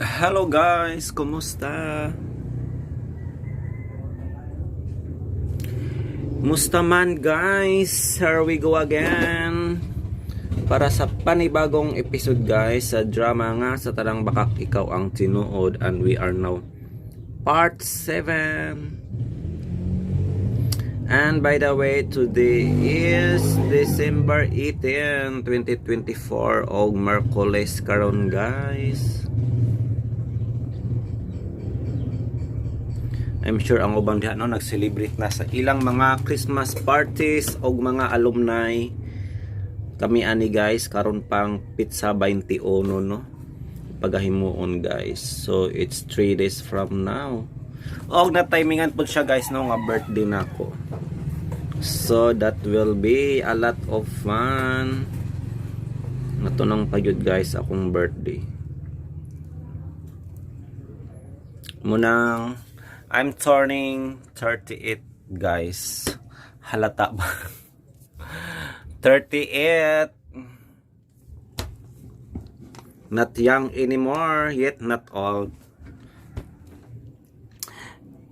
Hello guys, kumusta? Musta man, guys? Here we go again. Para sa panibagong episode, guys, sa drama nga sa Tanang Bakak Ikaw ang Tinuod, and we are now part 7. And by the way, today is December 18, 2024 og Miyerkules karon, guys. I'm sure ang ubang diha, no, nag-celebrate na sa ilang mga Christmas parties og mga alumni. Kami ani, guys, karon pang petsa 21, no, pagahimuon, guys. So it's 3 days from now. Og na timingan pud siya, guys, no, nga birthday nako. So that will be a lot of fun. Natunong pa gyud, guys, akong birthday. Munang I'm turning 38, guys. Halata ba? 38. Not young anymore, yet not old.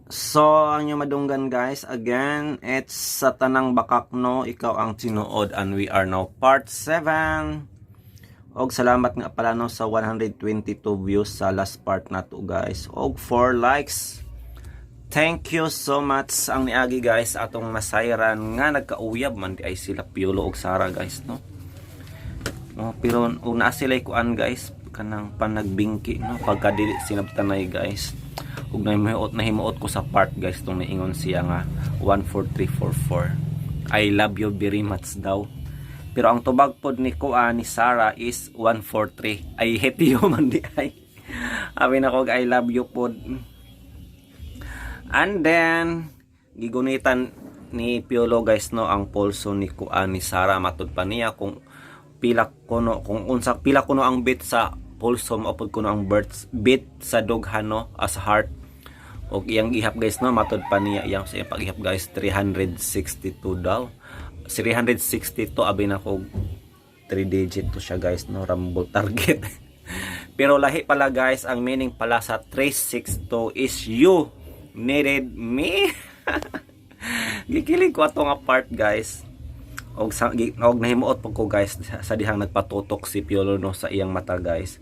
So, ang inyong madunggan, guys, again, it's sa Tanang Bakak, no, Ikaw ang Tinuod, and we are now part 7. Og salamat nga pala, no, sa 122 views sa last part na to, guys. Og 4 likes. Thank you so much. Ang niagi, guys, atong nasayran nga nagkauyab man di ay sila Piolo og Sara, guys, no. No, pero og naa sila kuan, guys, kanang panagbingki, no, pagka dili sinabtanay, guys. Ug nahimuot ko sa part, guys, tong niingon siya nga 14344. "I love you very much" daw. Pero ang tubag pod ni kuan ni Sara is 143. "I hate you" man di ay. Abi na ko "I love you" pod. And then, gigunitan ni Piolo, guys, no, ang pulso ni kuan ni Sara. Matud pa niya kung pila kuno, kung unsa pila kuno ang beat sa pulso, mao pod kuno ang birth beat sa dughan, no, as heart. Og iyang gihap, guys, no, matud pa niya iyang sa iyang paghihap, guys, 362 daw, 362. Abi na ko 3 digit to siya, guys, no, rumble target. Pero lahi pala, guys, ang meaning pala sa 362 is "You needed me." Gikilig ko ato nga part, guys. Og nahimuot pud ko, guys, sa dihang nagpatutok si Piolo, no, sa iyang mata, guys,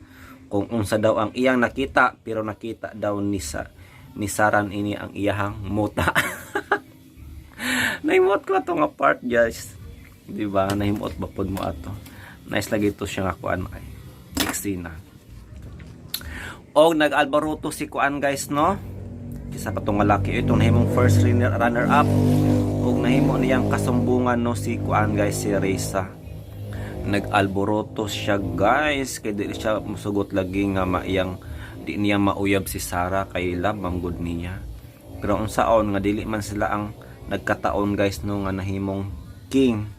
kung unsa daw ang iyang nakita, pero nakita daw ni Saran ini ang iyahang muta. Nahimuot ko ato nga part, guys, di ba? Nahimuot ba pod mo ato? Nice lagi to siya nga kuan ay eksena. Og nag-albaroto si kuan, guys, no, isa pa tong lalaki itong nahimong first runner up, ug nahimo niyang kasumbungan, no, si kuan, guys, si Reza. Nag-alboroto siya, guys, kay di siya musugot lagi nga maiyang di niya mauyab si Sara kay love man gud niya. Pero unsaon nga dili man sila ang nagkataon, guys, no, nga nahimong king.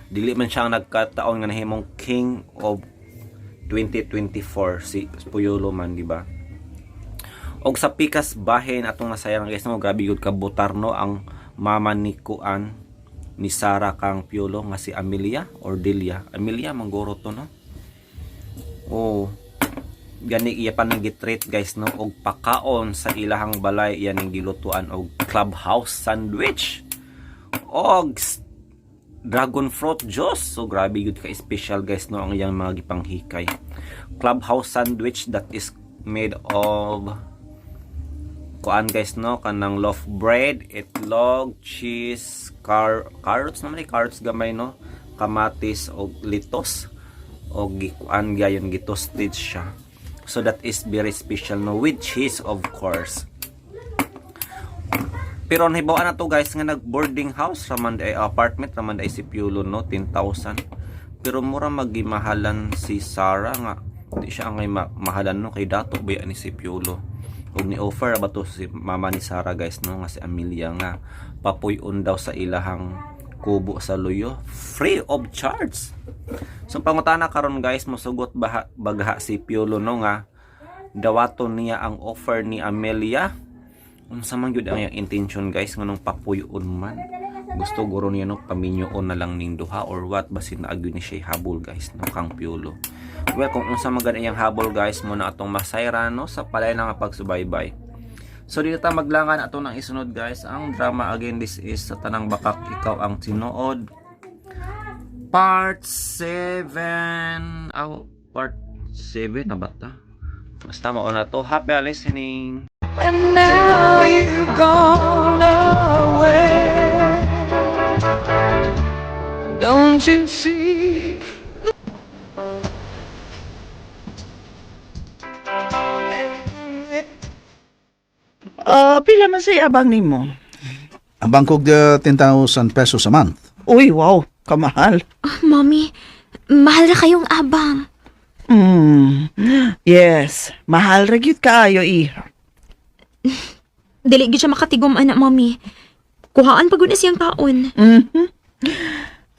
Dili man siya ang nagkataon nga nahimong king of 2024, si Puyolo man, di ba? Og sa pikas bahin atong nasayran, guys, no, grabe gud ka butar, no, ang mama ni kuan ni Sara kang Piolo nga si Amelia or Delia. Amelia mangguro to, no. Oh, gani iya pa nang gitreat, guys, no, og pakaon sa ilahang balay, iya ning gilutuan og clubhouse sandwich og dragon fruit juice. So grabe gud ka special, guys, no, ang iyang mga gipanghikay. Clubhouse sandwich that is made of kuan, guys, no, kanang loaf bread, itlog, cheese, carrots naman ni carrots gamay, no, kamatis og litos, og gikuan gayon, gitoasted siya. So that is very special, no, with cheese, of course. Pero nahibaw na to, guys, nga nag boarding house raman ay apartment raman ay si Piolo, no, 10,000. Pero mura magimahalan si Sarah nga di siya ang mahalan, no, kay dato ba ni si Piolo. Ug ni offer ba to si mama ni Sarah, guys, no, nga si Amelia, nga papuy-on daw sa ilahang kubo sa Luyo free of charge. So pangutana karon, guys, mosugot ba bagha si Piolo, no, nga dawaton niya ang offer ni Amelia? Unsa man gyud ang iyang intention, guys, nganong papuy-on man? Gusto guro niya, no, paminyoon na lang ning duha or what, basin naagyo ni siya habol, guys, no, kang Piolo. Well, kung unsa man gani iyang habol, guys, mo na atong masayra, no, sa palay nga pagsubaybay. So dito ta maglangan ato nang isunod, guys, ang drama. Again, this is Sa Tanang Bakak Ikaw ang Tinuod, part 7. Aw, part 7 na ba ta? Basta mao na to. Happy listening. And now you've gone away. Don't you see? Pila man say abang nimo? Ang bangkog ₱10,000 a month. Uy, wow, kamahal. Oh, Mommy, mahal na kayong abang. Yes, mahal ra gyud kaayo, iha. Dili gyud siya makatigom ana, Mommy. Kuhaan pa gud na siyang kaon.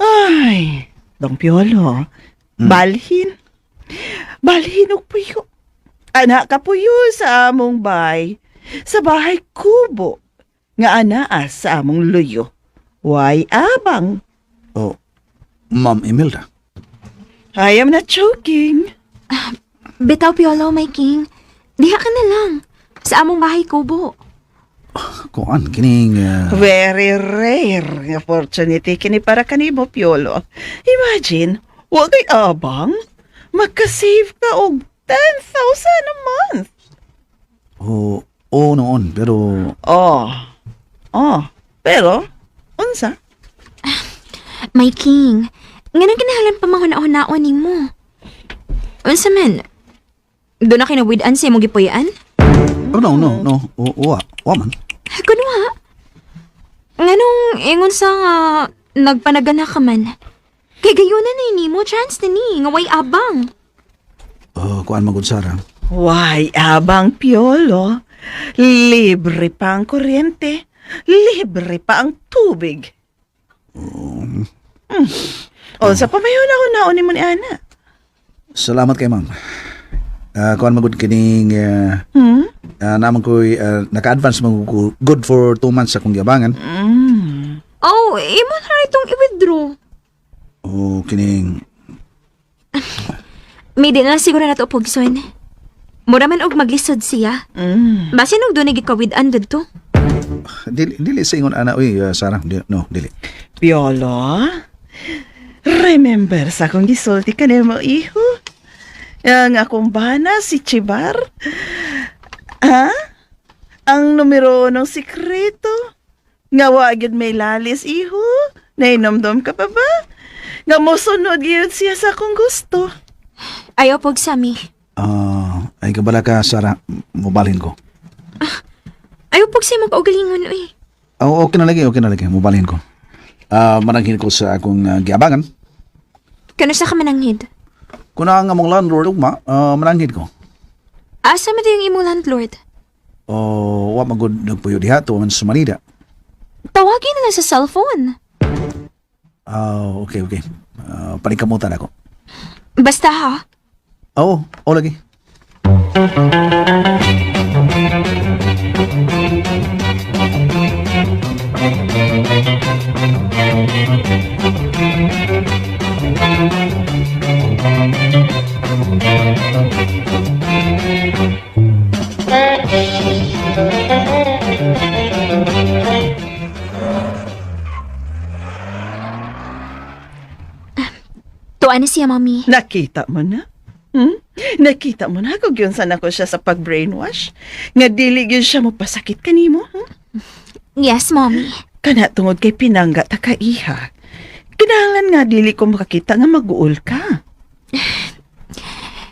Ay, Dong Piolo, balhin. Balhin og puyo. Ana ka puyo sa among bay, sa bahay kubo, nga anaa sa among luyo. Way abang. Oh, Ma'am Imelda. I am not joking. Bitaw, Piolo, my king. Diha ka na lang. Sa among bahay kubo. Kuan, kining Very rare nga opportunity kini para kanimo, Piolo. Imagine, wa kay abang, magka-save ka og 10,000 a month. Oh, oh noon, pero Oh. Oh, pero unsa? My king, nganong kinahanglan pa manghuna-hunaon nimo? Unsa man? Doon na kinawid-an sa imong gipuy-an? Oh, no, no, no. Oh, wa, wa man. Kunwa. Nganong ingon sa nga nagpanagana ka man? Kay gayunan na nimo chance na ni nga way abang. Oh, kuan magud, Sara. Why abang, Piolo? Libre pa ang kuryente. Libre pa ang tubig. Unsa pa may huna-hunaon nimo ni ana? Salamat kay ma'am. Kuan magud kining naman ko'y naka-advance man ko good for 2 months akong giabangan. Oh, imo na rin itong i-withdraw. Oh, kining May di na lang siguro na to, Pugson. Mura man og maglisod siya. Basin og dunay gikawid-an didto. Dili, dili sa ingon ana uy, Sara. Di, no, dili. Piolo, remember sa akong gisulti kanimo, iho? Ang akong bana, si Chibar? Ha? Ang numero ng sikreto? Nga wa gyud may lalis, iho? Nainomdom ka pa ba? Nga mosunod gyud siya sa akong gusto. Ayaw, Pugsami. Ay kabala ka, Sara, mobalhin ko. Ayaw, Pugsi, mong kaugalingon uy. Oh, okay na lagi, okay na lagi. Mobalhin ko. Mananghin ko sa akong giabangan. Kano sa ka mananghid? Kung ang among landlord ugma, mananghid ko. Asa man yung imong landlord? O wa magud nagpuyo diha to man sa Manila. Tawagin na lang sa cellphone. Ah, okay, okay. Paningkamutan ako. Basta ha. Oo, oh, lagi. Tuan na siya, Mommy. Nakita mo na? Nakita mo na kung yun sana ko siya sa pag-brainwash? Nga dili gyud siya mopasakit kanimo? Yes, Mommy. Kana tungod kay pinangga ta ka, iha. Kinahanglan nga dili ko makakita nga maguol ka.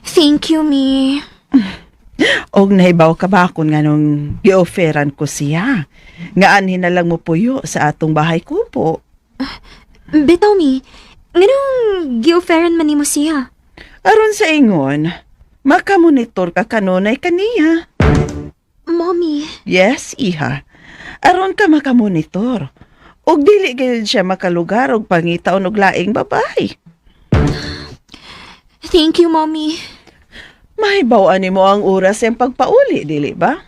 Thank you, Mi. Og nahibaw ka ba akon nga nung gi-offeran ko siya? Nga anhin na lang mo puyo sa atong bahay kubo. Bitaw, Mi. Nganong gi-offeran man nimo siya? Aron sa ingon, makamonitor ka kanunay kaniya. Mommy, Yes, iha. Aron ka makamonitor. Og dili gayud siya makalugar og pangitaon og laing babae. Thank you, Mommy. Mahibaw-an nimo ang oras sa pagpauli, dili ba?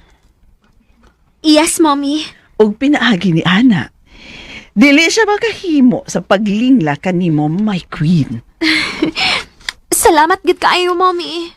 Yes, Mommy. Og pinaagi ni ana. Dili siya makahimo sa paglingla kanimo, my queen. Salamat gid kaayo, Mommy.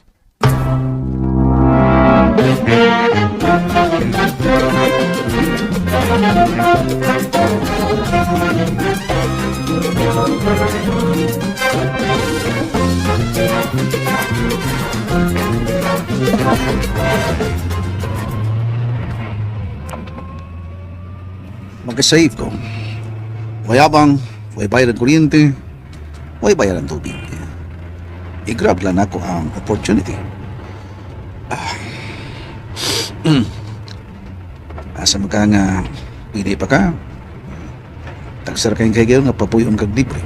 Magka-save ko. Way abang, way bayad ang kuryente, way bayad ang tubig. I-grab lang ako ang opportunity. Ah. Asa man ka nga, pili pa ka. Tagsara kayong kay nga papuyon kag libre.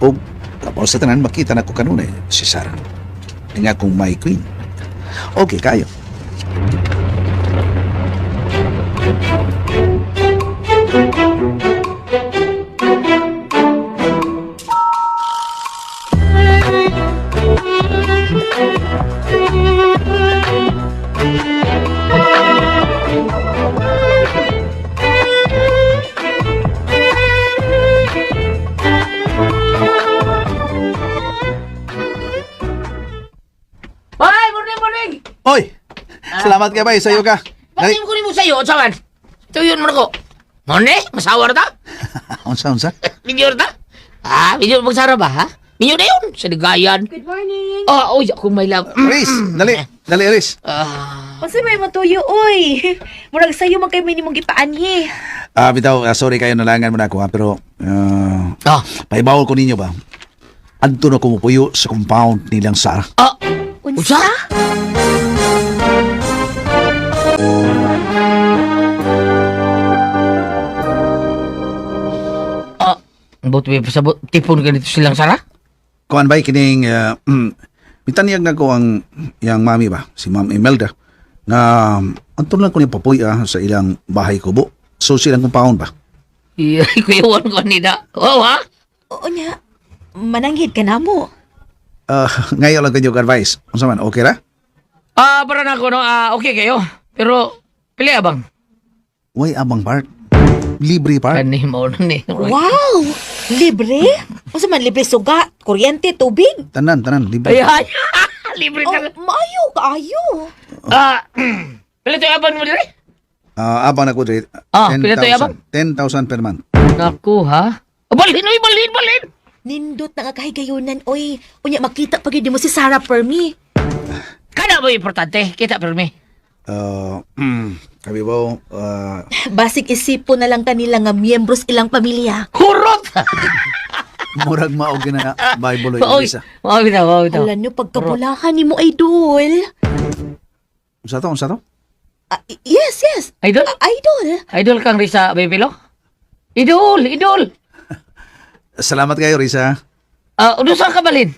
O, labaw sa tanan, makita na ko kanunay si Sarah. Nga kung my queen. Okay, kayo. Hoy, morning, morning! Oy! Salamat kay bay, sayo ka. Dali. Bakit mo kunin mo sa'yo, sawan? Ito yun mo ko. Mone, masawar ta? Unsa unsa? Minyo ta? Ah, minyo magsara ba, ha? Minyo na yun, sa ligayan. Good morning. Ah, oy, ako may love. Riz, dali, dali Riz. Ah, Unsa may matuyo oy? Murag sayo man kay may nimong gipaanhi. Ah, bitaw, sorry kayo nalangan mo na ako ha, pero ah, paibawol ko ninyo ba? Adto na kumupuyo sa compound nilang Sarah. ah, Unsa? unsa? Ah, buti may pasabot, tipon ganito silang sara? Kuan bay kining mitanyag na ko ang iyang mami ba, si Ma'am Imelda na anton lang ko ni papuy sa ilang bahay kubo. So silang compound ba? Iya, kuyawan ko nila. Oo, ha? Oo nya. Mananghid ka na mo. Ah, ngayon lang kanyo advice. Unsa man, okay ra? Ah, para na ako, no? Ah, okay kayo. Pero, pili abang. Way abang part. Libre part. Kani mo na ni. Wow! Libre? Unsa man libre suga, kuryente, tubig? Tanan, tanan, libre. Ay, ay, libre Oh, ka. maayo kaayo. Ah, pili to abang mo dire? Ah, abang na ko dre. Ah, pila to, abang? 10,000 per month. Naku, ha? Oh, balhin, oy, balhin, balhin! Nindot na nga kahigayunan oy. Unya makita pag mo si Sarah Permi. Kana mo importante, kita permi. Ah, kabi ba, Basig isipo na lang kanila nga miyembros ilang pamilya. Kurot! murag mao gina Bible Oy, oy isa. mao bitaw, mao bitaw. Alam nyo, pagkabulahan ni mo idol. Unsa to? Unsa to? Ah, yes, yes. Idol? Ah, idol. Idol kang Risa Bebelo? Idol, idol! Salamat kayo Risa. Ah, uh, saan ka balhin?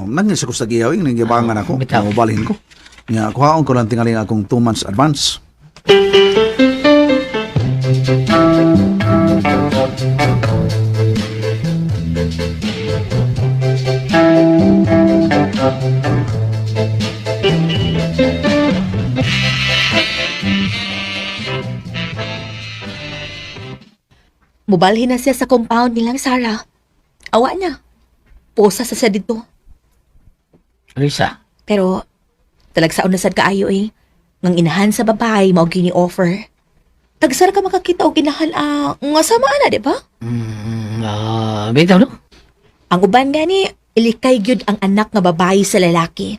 Nangil sa kusta giyaw ing nangyabangan ako. Bitaw. Mobalhin ko. Nya kuhaon ko lang tingali ang akong 2 months advance. Mubalhin na siya sa compound nilang Sarah. Awa na. Posa sa siya dito. Risa, Pero talagsaon na sad kaayo eh. Ngang inahan sa babae mao gini offer. Tagsara ka makakita og inahan ah, nga sama ana, di ba? bitaw no? Ang uban gani ilikay gyud ang anak nga babae sa lalaki.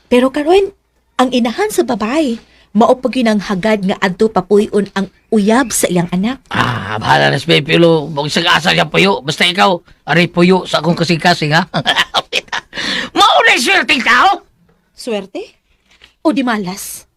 Pero karon ang inahan sa babae mao pa gyud ang hagad nga adto papuy-on ang uyab sa iyang anak. Ah, bahala na si Bebelo. Huwag sa asa siya puyo. Basta ikaw, aray puyo sa akong kasing-kasing, ha? Mauna yung swerteng tao! Swerte? O di malas?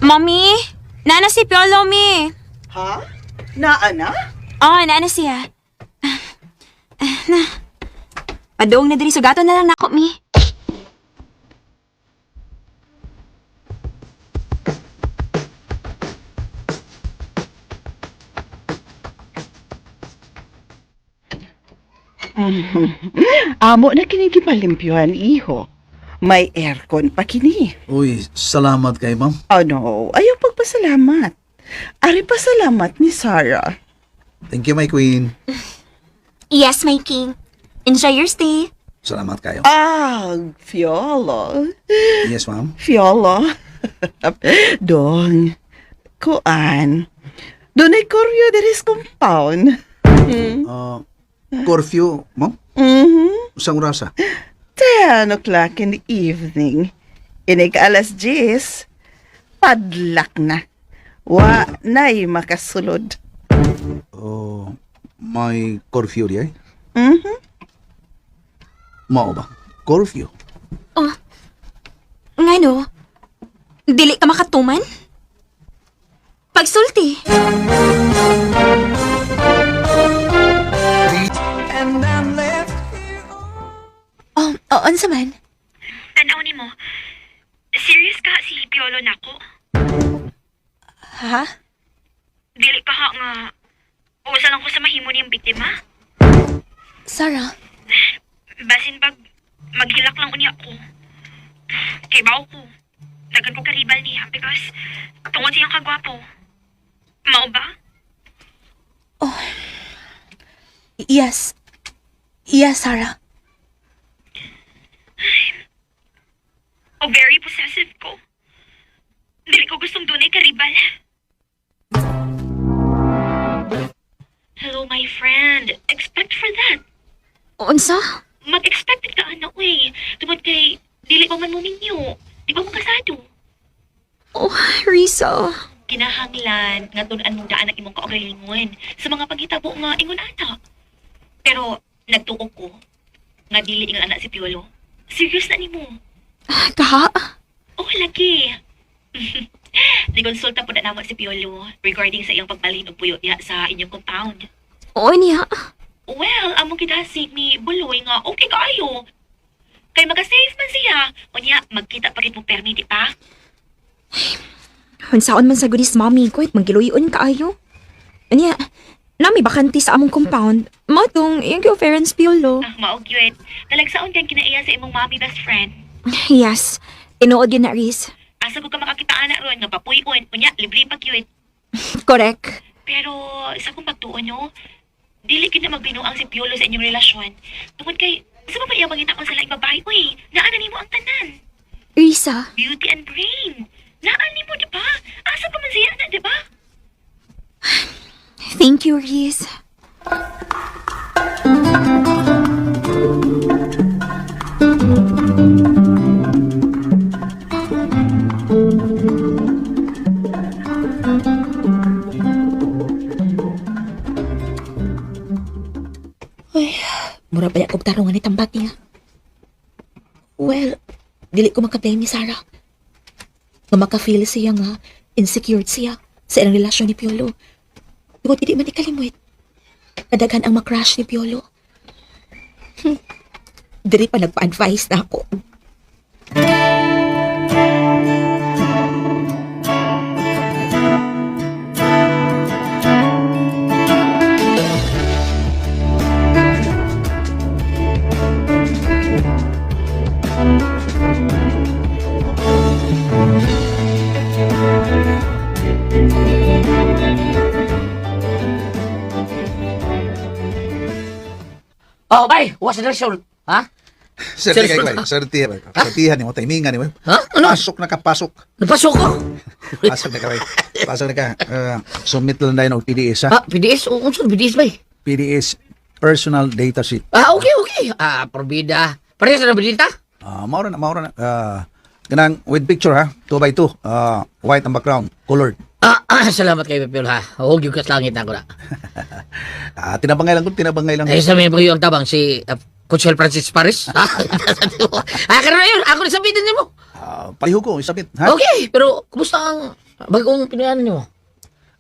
Mommy, nana si Piolo, mi. Ha? Naa na? Oh, nana siya. Na. Padung na diri sugaton na lang nako mi. Amo na kini gipalimpyuhan, iho. May aircon pa kini. Uy, salamat kay ma'am. Oh no, ayaw pagpasalamat. Ari pasalamat ni Sarah. Thank you, my queen. Yes, my king. Enjoy your stay. Salamat kayo. Ah, Fiolo. Yes, ma'am. Fiolo. Dong. Kuan. Dunay kuryo diri sa compound. Curfew, ma'am? Mhm. Usang orasa? 10 o'clock in the evening. Inig alas 10. Padlak na. Wa na'y makasulod. Oh, may curfew di ay? Mhm. Mao ba? Curfew? Oh. Ngano? Dili ka makatuman? Pagsulti. Oh, oh, unsa man? Tanaw ni mo. Serious ka si Piolo nako? Ha? Dili ka ha nga. Usa lang ko sa mahimo niyang biktima. Sarah, Basin bag maghilak lang unya ko. Kay bawo ko. Dagan ko karibal niya because tungod siyang kagwapo. Mao ba? Yes. Yes, Sarah. O very possessive ko. Dili ko gustong dunay karibal. Hello, my friend. Expect for that. Unsa? Mag-expect ka ano eh. Tungod kay dili pa man mo minyo. Di ba mo kasado? Oh, Risa. Kinahanglan nga tun-an mong daan ang imong kaugalingon sa mga paghitabo nga ingon ata. Pero nagtuo ko nga dili ingon anak si Piolo. Serious na nimo. Kaha? Oh, lagi. Nikonsulta po na namo si Piolo regarding sa iyang pagbalhin og puyo diha sa inyong compound. Oo niya. Well, among kidasig ni Buloy nga okay kaayo. Kay maka-safe man siya. Unya, magkita pa gid mo permi, di ba? Unsaon man sa goodies mami ko at magiluyon kaayo. Anya, nami bakante sa among compound. Matong iyang gi-offeran si Piolo. Ah, mao gyud. Talagsaon kang kinaiya sa imong mommy best friend. Yes, tinuod yun na, Riz. Asa ko ka makakita ana ron nga papuy-on, unya libre pa gyud. Correct. Pero sa kong pagtuon no, dili gid na magbinuang si Piolo sa inyong relasyon. Tungod kay sa ba iya mangita sa laing babae, uy, naa na nimo ang tanan. Risa, Beauty and brain. Naa nimo, di ba? Asa pa man siya na, di ba? Thank you, Riz. Uy, mura pa kog tarungan ni tambak niya. Well, dili ko makablame ni Sarah. Nga maka-feel siya nga insecure siya sa ilang relasyon ni Piolo. Tungod hindi man ikalimot. Kadaghan ang makrush ni Piolo. Diri pa nagpa-advise na ako. Oh, bay, what's the result? Ha? Serte kay bay. Serte bay. Sertihan nimo timingan nimo. Ha? Ano? Pasok na ka, pasok. Napasok ko. Pasok na ka bay. Pasok na ka. Submit lang dayon og PDS ha. Ah, PDS? O, unsa PDS bay? PDS Personal Data Sheet. Ah, okay, okay. Ah, probida. Parehas na bidita? Ah, maura na, maura na. Kanang with picture ha, 2 by 2. White ang background, colored. Ah, salamat kay Pepil ha. Huwag yung kaslangit na ako na. Ah, tinabangay lang ko, tinabangay lang. Eh, sabihin mo yung tabang si Consuel Francis Paris. Ha? Ah, karon na yun. Ako na sabihin din mo. Ah, palihog ko, isabit ha. Okay, pero kumusta ang bagong pinayanan niyo?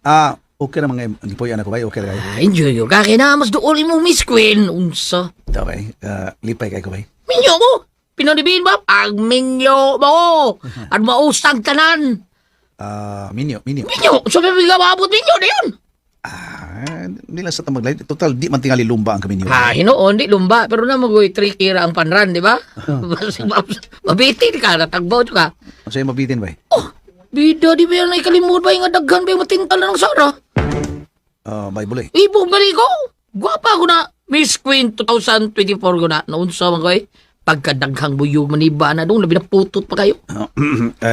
Ah, Okay ra mga gipuy-an ako bay, okay ra kayo. Ah, enjoy yo ka kay na mas duol imo Miss Queen unsa. Okay, lipay kay ko bay. Minyo mo. Pinanibihin ba? Pag minyo mo. At mausang tanan. Ah, minyo, minyo. Minyo. So, may mga maabot minyo na yun. Ah, hindi lang sa tamaglain. Total, di man tingali lumba ang kaminyo. Ah, hinoon, di lumba. Pero na magoy tricky ra ang panran, di ba? Mabitin ka, natagbaw ka. Ang sa'yo mabitin bay. Oh, bida, di ba yan ikalimod ba yung daghan ba yung matintal na ng Sara? Ah, bay bulay. Ibog bali ko. Gwapa ko na. Miss Queen 2024 ko na. Naunsa man ko eh. Pagkadaghang buyog maniba na doon, labi na putot pa kayo.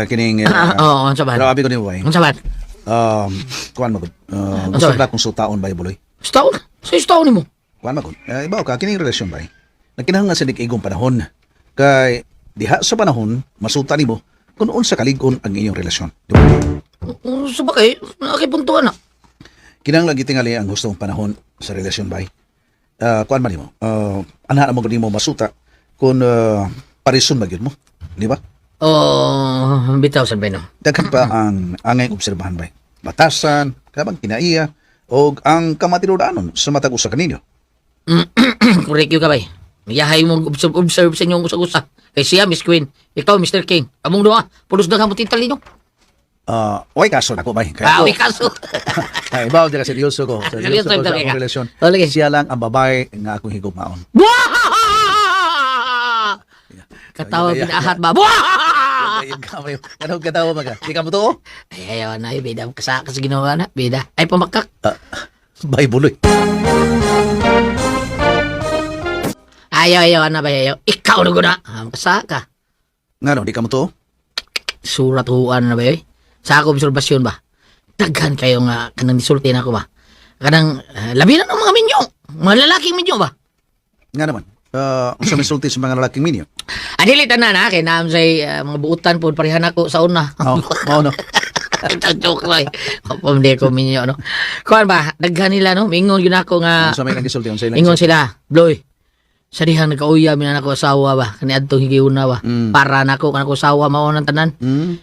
Kining Oo, ang saban. pero abi ko nimo bay. Ang saban. Kuan magud. Gusto Ano? na akong sutaon bay buloy. Staon? Sa staon nimo? Kuan magud. Ibaw ka kining relasyon bay. Nagkinahanglan sa igong panahon. Kay diha sa panahon masuta nimo kung unsa kalig-on ang inyong relasyon. Di ba? Sa ba kay? Nakipuntuan na. Kinahanglan gitingali ang hustong panahon sa relasyon bay. Kuan man nimo. Anha mo gud nimo masuta kung parison ba gyud mo, di ba? Oh, bitaw sa beno. Daghan pa ang angay obserbahan bay. Batasan, kabang kinaiya, og ang kamatinudanon sa matag usa kaninyo. Correct yun ka bay. Yahay mo observe, observe sa inyong usag-usa. Kay siya, Miss Queen. Ikaw, Mr. King. Among duha, pulos daghang mo tintal ninyo. Way kaso nako bay. Kaya Ah, ako- may kaso. Ay, bawo di ka seryoso ko. Seryoso Seryoso ko sa ka. akong relasyon. Oh, lagi. Siya lang ang babae nga akong higugmaon. Buah! Katawa Ay, ay, ay. pinahat ba? Buah! Ayun ka, may. Ano katawa man ka? Di ka mo to? Oh? Ay, ayaw na, bida. Kasa, kasi ginawa na, bida. Ay, pamakak. Bay buloy. Ayaw, ayaw na ba, ayaw. Ikaw na guna. Ah, kasa ka. Ngano, di ka mo to? Surat huan na ba, eh? Sa ako obserbasyon ba? Daghan kayo nga, kanang nisulti na ako ba? Kanang, labi na ng mga minyo. Mga lalaking minyo ba? Nga naman. Unsa may sulti sa mga lalaking minyo? Adili tanan ha, kay naam say mga buutan po parehan ako sa una. Oh, mao no. Ito joke lang. Pamdi ko minyo no. Kuan ba, daghan nila no, mingon gyud ako nga Unsa may nagisulti unsa ilang ingon sila, Bloy. Sa dihang nagkauya mi na nako asawa ba, kani adtong higiuna ba. Para nako kanako asawa mao nang tanan.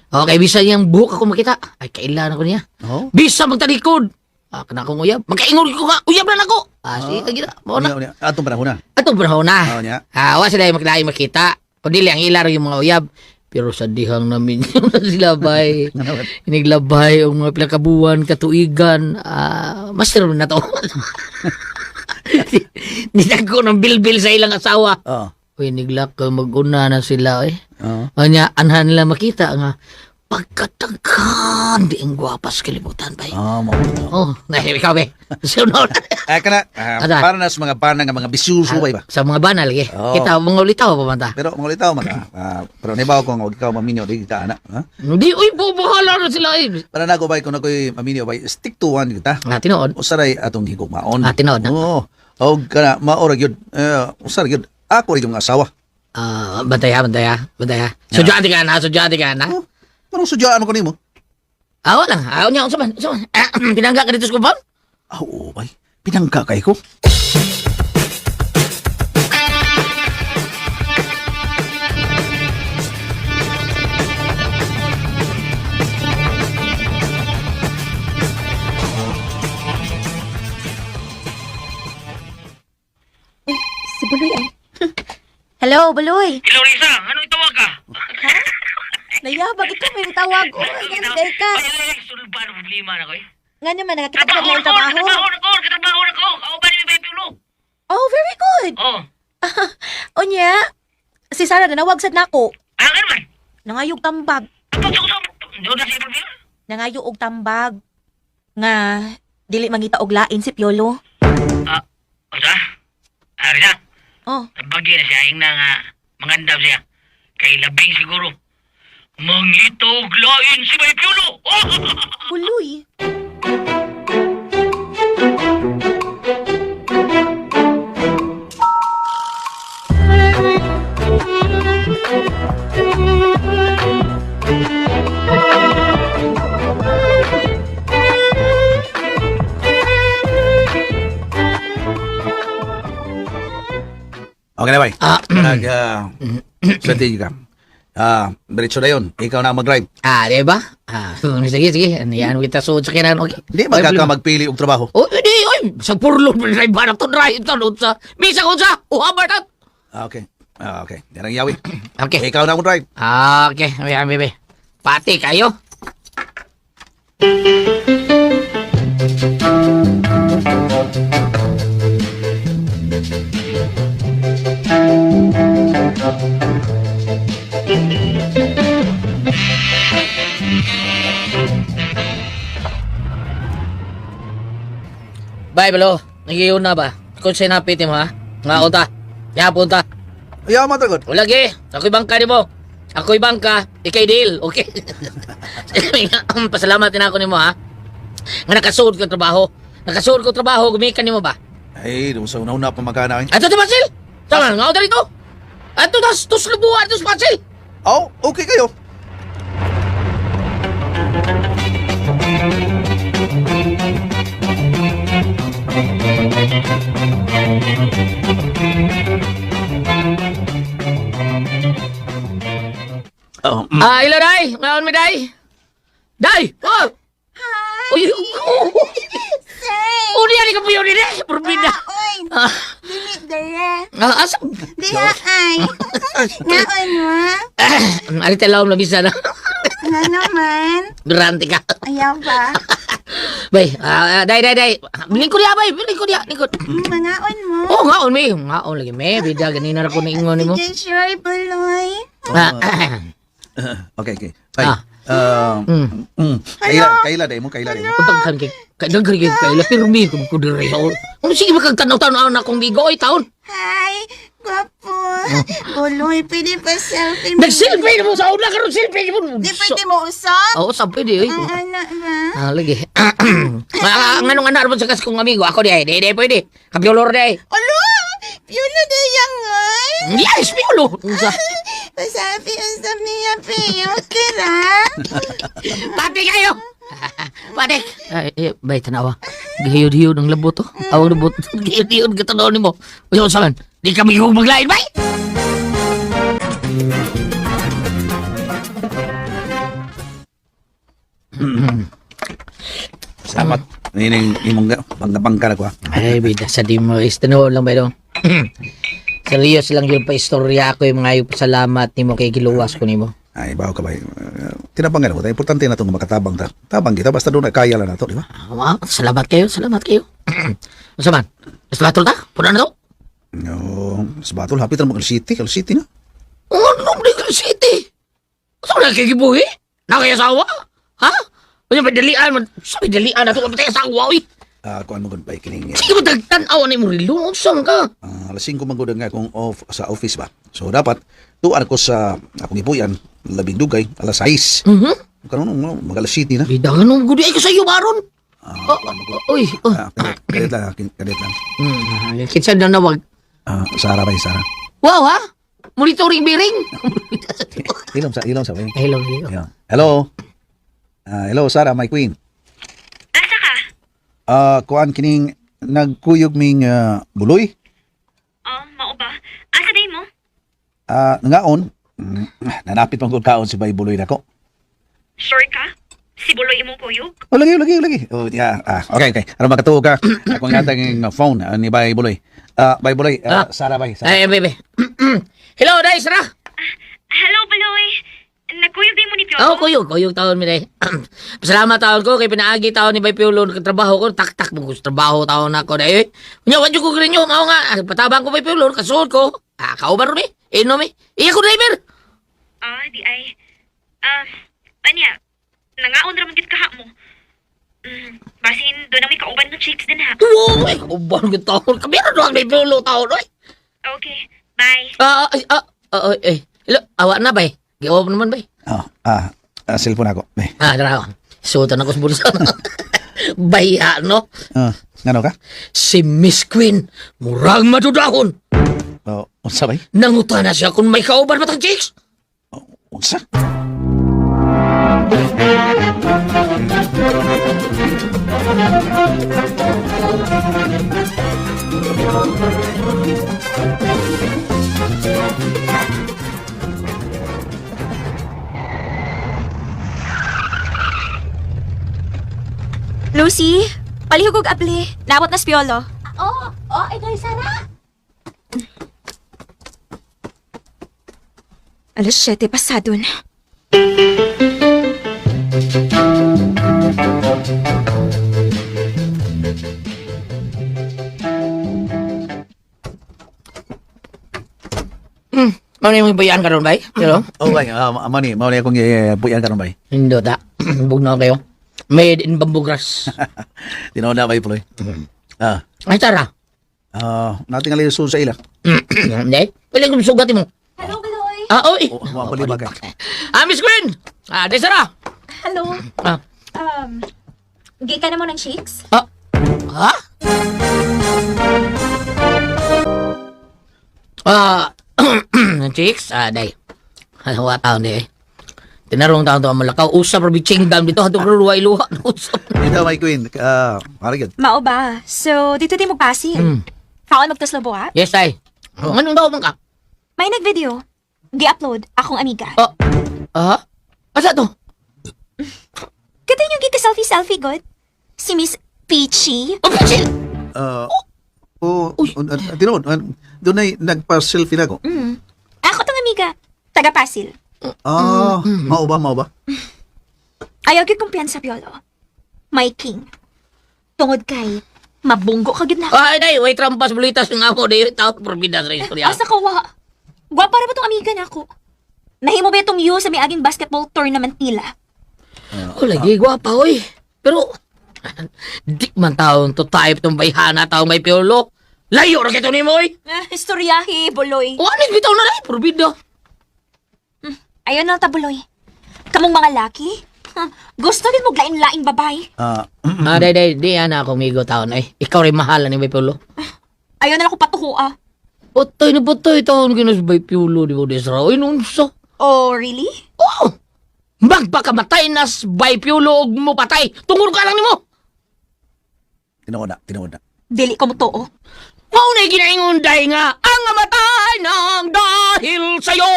Okay, bisan niyang buhok ako makita. Ay kailan ako niya. Oh. Bisa magtalikod. Ah, kana akong uyab. Magkaingon ko nga, uyab na nako. Ah, sige ka gina. Mao na. Unya, unya. Atong panahon na. Atong panahon na. Oo niya. Ah, wa sila yung maglaing makita. Kundi ang ilar yung mga uyab. Pero sa dihang namin na sila bay. Iniglabay ang mga pila ka buwan, katuigan. Ah, master na to. Nitago ng bilbil sa ilang asawa. Oo. Uy, niglak maguna na sila eh. Oo. Anya, anhan nila makita nga pagkatagkan di ang gwapas kalibutan bay. Ah, mao. Oh, nahiwi ka be. Sunod. Ay kana Ada. para na sa mga bana nga mga bisuso bay ba. Sa mga banal eh. Oo. Kita mga ulitaw pa man ta. Pero mga ulitaw man ka. Pero nibaw ko nga og ikaw maminyo di kita ana. Ha? Hindi, uy, bubuhala na sila eh. Para nako bay kung ako'y maminyo bay stick to one kita. Ah, tinuod. Usaray atong higugmaon. Ah, tinuod na. Oo. Og kana mao ra gyud. Eh, usara gyud. Ako ra yung asawa. Ah, bantay ha, bantay ha, bantay ha. Sudyaan ka na, sudyaan ka na. Oh, anong sudyaan ko nimo? Ah, wala. Ah, unya, unsa man, unsa man. Ah, pinangga ka dito sa kumpan? Ah, oo bay. Pinangka kay ko. Uy, si Buloy ay. Hello, Buloy. Hello, Lisa. Ano itawag ka? Nayabag ikaw may tawag. Uy, ganun day ka. Ay, ay, sulba na problema na ko eh. Nga naman, nakakita ka na trabaho. na ko, katrabaho na ko. Kauban ni Pepe Ulo. Oh, very good. Oh. Unya, si Sarah nanawag sad nako. Ah, ganun man. Nangayog tambag. Nangayo og tambag. Nga dili mangita og lain si Piolo. Ah, unsa? Ah, Risa, Oh, bagay na siya, ingna nga, mangandam siya. Kay labing siguro. Mangita og lain si Bay Piolo. Oh! Buloy. Okay na bay. Ah. Nag swerte ka. Diretso na yun. Ikaw na ang mag-drive. Ah, di ba? Ah, sige, sige. Ano yan, kita suod sa kinan. Okay. Di ba ka ka magpili og trabaho? Oh, di, oy, sa purlo, drive ba na to, drive to, unsa. Misa ko unsa, uhabar na. Ah, okay. Ah, okay. Yan ang yawi. Okay. Ikaw na ang drive. Ah, okay. Ay, ay, bebe. Pati kayo. Bye, balo. Nagiyon na ba? Kung sinapit mo, ha? Nga, unta. Ya, punta. Ayaw mo tagod. Wala gi. Ako'y bangka nimo. Ako'y bangka, ikay deal. Okay. Pasalamat din ako nimo ha. Nga nakasuod ko trabaho. Nakasuod ko trabaho, gumikan nimo ba? Ay, doon sa una-una pa magana. Ato to Basil. Tama nga dali to. Ato tas tuslubuan to Basil. Oh, okay kayo. Oh, Ah, ilo dai. Ngaon mi dai. Dai. Oh. Hi. Uy. Oh. Say! Uli ani ka puyo dili. Purbida. Oy, Ah, dili dere. ah, asa. Diha ay. Ngaon mo? Ari telaw na bisa na. Nga naman. Durante ka. Ayaw ba? Bay, ah, dai dai dai. Lingkod ya bay, lingkod ya, lingkod. Mangaon mo? Oh, ngaon mi, ngaon lagi mi. Bida ganina ra ko niingon nimo. Sige, sure, buloy. Ah, okay, okay. Ay, Ah. Kaila, kaila dai mo, kaila dai mo. Pagkan kay kay daghan kay kaila pirmi ko ko diri. Ano sige makagtanaw-tanaw na akong bigo oy taon. Hi, gwapo. Buloy, pwede pa selfie mo. Nag-selfie na mo sa una karon selfie mo. Di pwede mo usap? Oo, sa pwede oy. Ang ano ba? Ah, lagi. Ah, nganong anak mo sa kas kong amigo ako di ay, di di pwede. Kabyolor di ay. Alo! Piolo na yang oy. Yes, piolo. Unsa? Pasabi usap niya, pe. Okay ra? Pati kayo. Pati. Ay, eh, bay tanawa. Gihiyod-hiyod ang labot to. Awang labot. Gihiyod-hiyod ka tanaw nimo. Uy, unsa man? Di kami maglain bay. Salamat. Nining imong bangka-bangka na ko ha. Ay, bida sa di mo. Is tanaw lang ba dong? Serious lang yun pa istorya ako yung mga pasalamat nimo kay giluwas ko nimo. Ay, bawo ka ba? Tinabangan mo. Importante na itong makatabang ta. Tabang kita, basta doon na kaya lang na to, di ba? Ah, salamat kayo, salamat kayo. Unsa man? Mas batol ta? Puna na to? No, sa batol, hapit na mag City, El City na. Oh, no, di ka city. Unsa man kay gibuhi? Na kay asawa? Ha? Unya padalian man, sa padalian na to ka patay asawa oy. Ah, kuan mo gud ba kining Sige mo tagtan-aw ni mo rilo, unsa man ka? Alas 5 man gud nga akong off sa office ba. So dapat tuan ko sa akong ipuyan labing dugay alas 6. Mhm. Karon no, mag alas 7 na. Bida nga nung gudi ay ko sa iyo baron. Oh, oy, oh. Ah, kadet, kadet lang, kadet lang. Kinsa na nawag? Ah, Sara ba, Sara? Wow ha? Monitoring biring. Ilom sa, ilom sa. Ba? Hello, hello. Yeah. Hello. Ah, hello Sara, my queen. Asa ka? Ah, kuan kining nagkuyog ming buloy. Oh, mao ba? Asa day mo? Ah, ngaon. Nanapit man gud kaon si Bay Buloy nako. Sure ka? Si Buloy imong kuyog? Oh, lagi, lagi, lagi. Oh, yeah. Ah, okay, okay. Aron makatuo ka. Akong yatag ng phone ni Bay Buloy. Ah, Bay Buloy, ah, Sara Bay. Sara. Ay, bebe. Hello, Day, Sara. Hello, Buloy. Nagkuyog day mo ni Piolo? Oh, kuyog, kuyog taon mi day. Pasalamat taon ko kay pinaagi taon ni Bay Piolo ng trabaho ko, taktak mo ko sa trabaho taon ako day. Unya wa jud ko grinyo, mao nga ah, patabang ko Bay Piolo, kasuod ko. Ah, kauban ron eh. Inom eh. Iya ko driver. Ah, di ay. Ah, anya, nangaon ra man gid kaha mo. Basin doon na may kauban ng chicks din ha. Wow, ay kauban gyud taon. Kamera do ang Bay Piolo taon oy. Okay, bye. Ah, ay, ah, ah, ay, ay. Hello, awa na bay. Giwa naman bay. Oh, cellphone ako. Bay. Ah, dara ako. Suotan ako sa bulsa. Baya, no? Ah, ngano ka? Si Miss Queen, murang madudahon. Oh, unsa bay? Nanguta na siya kung may kauban matang chicks. Oh, unsa? Lucy, palihog og abli. Nawat na spiolo. Oh, oh, ikaw Sarah. 7:00 pasado na. Mao na yung bayaan karon bay? Pero Oh, bay, mani, mao na akong buyan karon bay. Hindo ta. Bugnaw kayo. Made in bamboo grass. Tinuod na bay puloy. Ah, Ay, Tara. Natin nga sa ila. Hindi. Pwede kong sugat mo. Hello, Galoy. Ah, oy. Oh, wa pali bagay. Ah, Miss Queen. Ah, di Sara. Hello. Ah. Gi ka na mo ng shakes? Ah. Ha? Ah, chicks, ah, day. Ano wa taon di eh. Tinarong taon to ang malakaw. Usap rabi chingdam dito. Hatong ruwa iluha. Usap. Ito my queen. Ah, mari gyud. Mao ba? So, dito din magpasi. Kaon magtaslo buhat? Yes, ay. Anong daw man ka? May nag-video. Gi-upload akong amiga. Ah, ah? Asa to? Kita yung gika-selfie-selfie, good? Si Miss Peachy. Oh, chill. Ah, oh, tinuod, dunay nagpa-selfie na ko. Ako tong amiga. Taga Pasil. Ah, mao ba, mao ba? Ayaw gyud kumpiyansa, Piolo. My king. Tungod kay, mabunggo ka gyud na. Ay, day, way trampas bulitas ng amo. Di, tao, probidas rin. Istorya. Asa ka wa? Gwapa ra ba tong amiga nako? Nahimo ba itong you sa may aging basketball tournament nila? Oh, lagi, gwapa, oy. Pero, di man taon to type tong bayhana taong may piolo. Layo ra kito nimo, oy. Ah, istoryahe, buloy. O, ano bitaw na lay, probida. Ayaw na ta, buloy. Kamong mga laki, gusto din mo lain-laing babay. Ah, Ah, day, day, di ana ako migo taon, ay. Ikaw rin mahala ni may piolo. Ayaw na lang ko patuho, ah. Patay na patay taon ginas bay piolo, di mo desra. Oy, nunsa. Oh, really? Oh! Magpakamatay nas bay piolo og mo patay. Tungod ka lang nimo. tinuod na, tinuod na. Dili ko mo tuo. Mao na ginaingon day nga ang mamatay nang dahil sa'yo.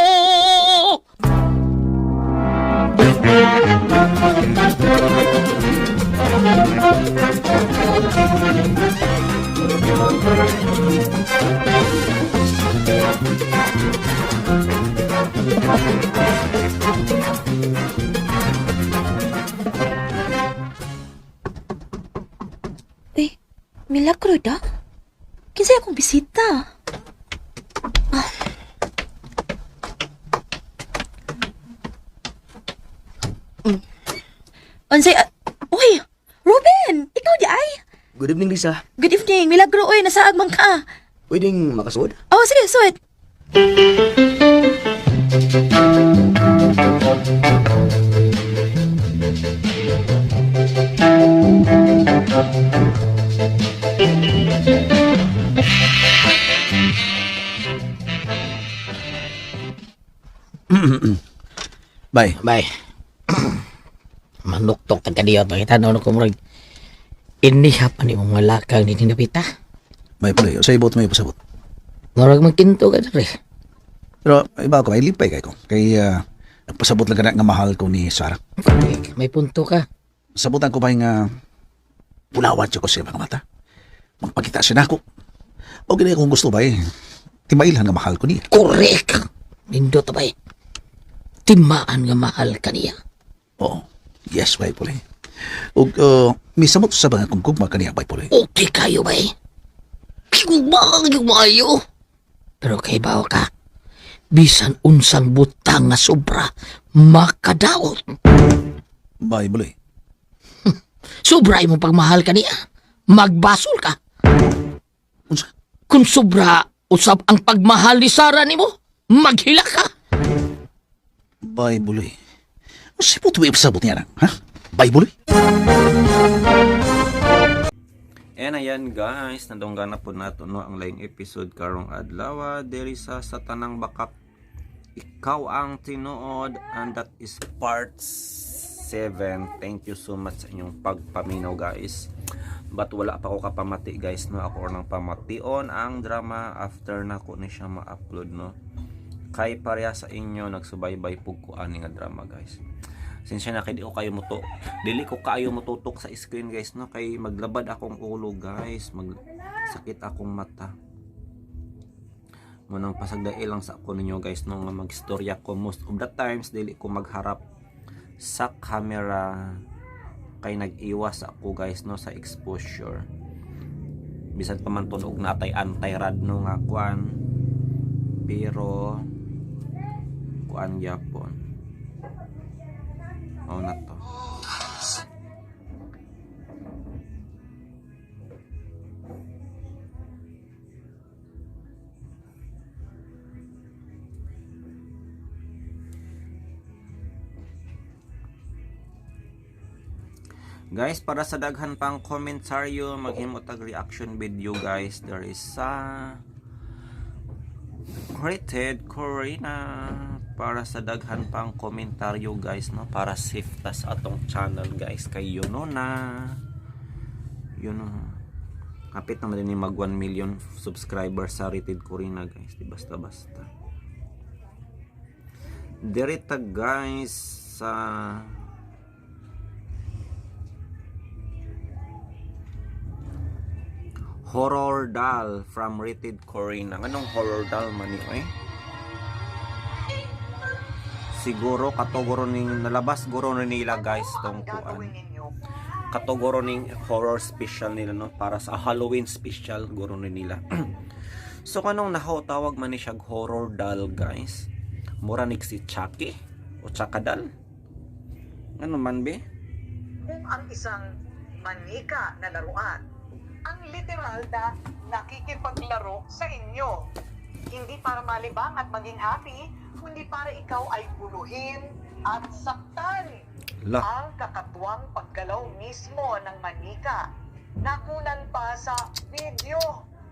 Uy, milagro da? Kinsay akong bisita? Ah. Mm. Unsay, uy, Ruben, ikaw di ay. Good evening, Lisa. Good evening, milagro oy, nasaag man ka. Pwedeng makasuod? Oh, sige, suot. Bay, Bay. Manuktok tag kadiyot pakita no ko murag iniha pa ni mong malakang ni tinapita. bay puloy. Sa ibot may pasabot. Murag magkinto ka dre. Pero iba ako, ay lipay kay ko. Kay nagpasabot lang ka na nga mahal ko ni Sarah. May punto ka. Sabutan ko ba nga pulawat siya ko sa mga mata. Magpakita siya na ako. O gini akong gusto ba eh. Timailhan nga mahal ko niya. Correct. Nindot bay. Timaan nga mahal ka niya. Oo. Yes, bay puloy. Ug misamot sa mga kung gugma kaniya bay puloy. Okay kayo bay. Gugma gugma kayo. Pero kay bawo ka. Bisan unsang butang nga sobra makadaot. Bay puloy. Sobra imong pagmahal ka niya. Magbasol ka. Unsa? Kung sobra usab ang pagmahal ni Sara nimo, maghilak ka. Bay buloy. Unsa po tuwi pasabot niya na? Ha? Bay buloy? And ayan guys, nadunggan na po nato no ang laing episode karong adlaw diri sa Tanang Bakak. Ikaw ang tinuod and that is part 7. Thank you so much sa inyong pagpaminaw guys. But wala pa ko kapamati guys no, ako nang pamation ang drama after na ko ni siya ma-upload no. Kay pareha sa inyo nagsubaybay pug ko ani nga drama guys. Sensya na kay di ko kayo muto. Dili ko kaayo mututok sa screen guys no kay maglabad akong ulo guys, mag sakit akong mata. Munang pasagdae lang sa ako ninyo guys no nga magstorya ko most of the times dili ko magharap sa camera kay nag-iwas ako guys no sa exposure. Bisan pa man tunog natay anti-rad no nga kuan pero kuan gyapon. Mao na to. Guys, para sa daghan pang komentaryo, maghimo tag reaction video guys. There is sa Rated Corina para sa daghan pang komentaryo guys no, para safe ta sa atong channel guys kay yun no na yun no. Kapit naman din ni mag 1 million subscribers sa Rated Corina guys, di basta basta. Direta guys sa Horror Doll from Rated Corina. Anong horror doll man ni eh? Siguro katogoro ning nalabas guro ni nila guys tong kuan. Katogoro ning horror special nila no para sa Halloween special guro ni nila. So kanong nahaw tawag man ni siya horror doll guys. Mura ni si Chucky o Chakadal. Ano man be? Kung ang isang manika na laruan, ang literal na nakikipaglaro sa inyo. Hindi para malibang at maging happy, kundi para ikaw ay guluhin at saktan. La. Ang kakatwang paggalaw mismo ng manika. Nakunan pa sa video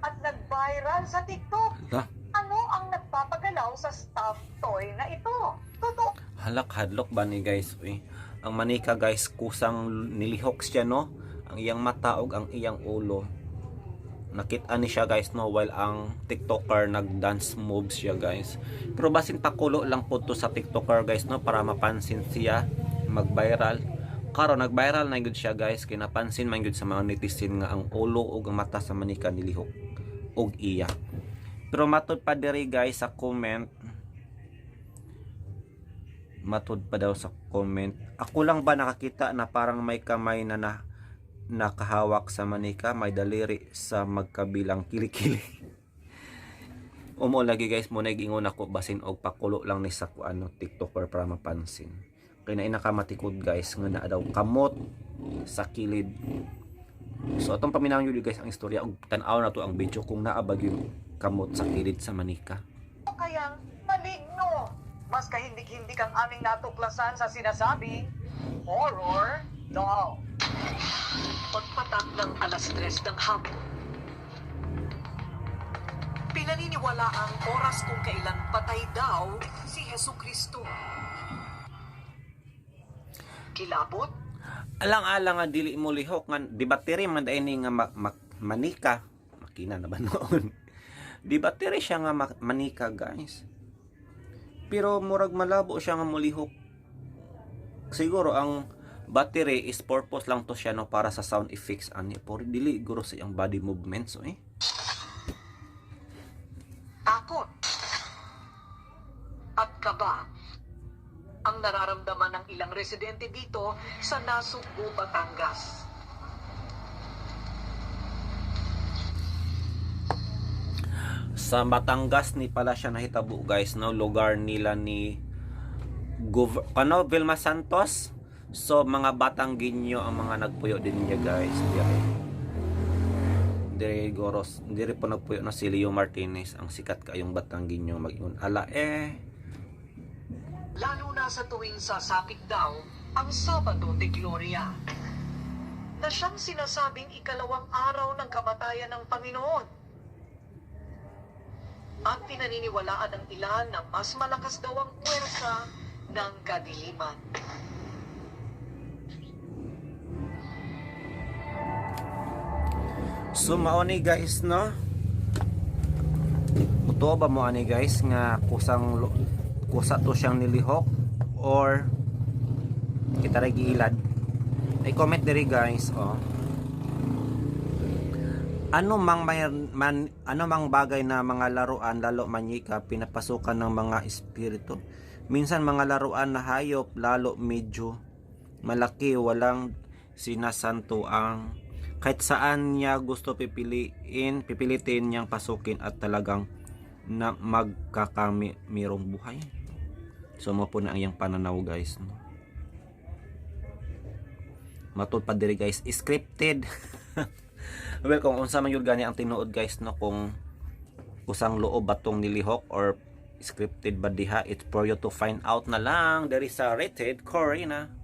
at nag-viral sa TikTok. La. Ano ang nagpapagalaw sa stuffed toy na ito? Totoo Halak hadlok ba ni guys uy. Ang manika guys kusang nilihok siya no. Ang iyang mata ug ang iyang ulo. Nakita ni siya guys no while ang TikToker nag-dance moves siya guys. Pero basin pakulo lang po to sa TikToker guys no para mapansin siya mag-viral. Karon nag-viral na gyud siya guys kay napansin man gyud sa mga netizen nga ang ulo ug ang mata sa manika nilihok ug iya. Pero matod pa diri guys sa comment, matud pa daw sa comment, ako lang ba nakakita na parang may kamay na, na nakahawak sa manika, may daliri sa magkabilang kilikili? Umo lagi guys, mo nag-ingon ako basin og pakulo lang ni sa ano TikToker para mapansin. Kay na inakamatikod guys nga naa daw kamot sa kilid. So atong paminawon yun guys ang istorya og tan-aw na to ang video kung naa ba gyud kamot sa kilid sa manika. kayang maligno? Mas kahindik-hindik ang aming natuklasan sa sinasabing horror doll. Pagpatak ng 3:00 ng hapon, pinaniniwala ang oras kung kailan patay daw si Hesu Kristo. Kilabot? Alang-alang nga dili mo lihok nga di battery man dai ni nga manika makina na ba noon di battery siya nga manika guys, pero murag malabo siya nga molihok. Siguro ang battery is purpose lang to siya no para sa sound effects ani, pero dili guro sa iyang body movements so, eh. Takot at kaba ang nararamdaman ng ilang residente dito sa Nasugbu, Batangas. Sa Batangas ni pala siya nahitabo guys no, lugar nila ni ano Vilma Santos. So mga Batanggenyo ang mga nagpuyo din niya guys dire. Dire goros dire po nagpuyo na si Leo Martinez, ang sikat kayong Batanggenyo mag-ingon ala eh. Lalo na sa tuwing sasapit daw ang Sabado de Gloria, na siyang sinasabing ikalawang araw ng kamatayan ng Panginoon. At pinaniniwalaan ng ilan na mas malakas daw ang puwersa ng kadiliman. So mao ni guys no. Mutuo ba mo ani guys nga kusang kusa to siyang nilihok or Kita ra giilad. Ay comment diri guys, oh. Ano mang may, man, ano mang bagay na mga laruan lalo manyika pinapasukan ng mga espiritu. Minsan mga laruan na hayop lalo medyo malaki, walang sinasanto ang kahit saan niya gusto pipiliin, pipilitin niyang pasukin at talagang na magkakamirong buhay. So mo po na ang iyang pananaw guys. No? Matud pa diri guys, scripted. Well, kung unsa man yun gani ang tinuod guys no, kung usang loob ba tong nilihok or scripted ba diha, it's for you to find out na lang diri sa Rated Corina.